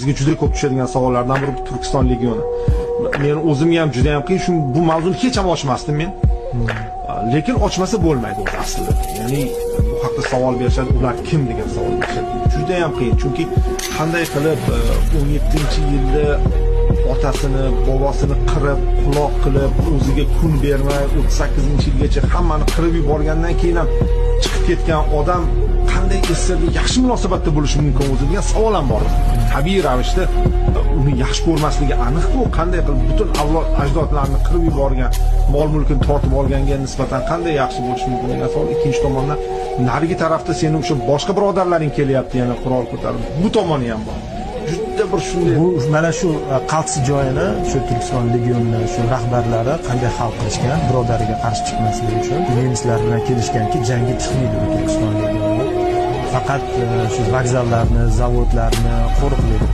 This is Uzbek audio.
Bizga juda ko'p tushadigan savollardan biri Turkiston legioni. Men o'zimga ham juda ham qiyin, shu bu mavzuni hech ham ochmasdim men. Lekin ochmasa bo'lmaydi o'zi aslida. Ya'ni bu haqda savol berishadi, ular kim degan savol berishadi. Juda ham qiyin, chunki qanday qilib 17-yilda otasini, bobosini qirib, quloq qilib, o'ziga kun bermay 38-yilgacha hammani qirib yuborgandan keyin ham chiqib ketgan odam qanday SSRga yaxshi munosabatda bo'lishi mumkin o'zi degan savol ham bor. Tabiiy ravishda uni yaxshi ko'rmasligi aniq-ku, qanday qilib butun avlod ajdodlarni qirib yuborgan, mol mulkini tortib olganga nisbatan qanday yaxshi bo'lishi mumkin degan savol. Ikkinchi tomondan narigi tarafda seni o'sha boshqa birodarlaring kelyapti yana qurol ko'tarib. Bu tomoni ham bor. Juda bir shunday bu mana shu qaltis joyini shu Turkiston legionining shu rahbarlari qanday hal qilishgan, birodariga qarshi chiqmaslik uchun nemislar bilan kelishganki, jangga chiqmaydi bu Turkiston legioni. Faqat shu vokzallarni, zavodlarni qo'riqlaydi.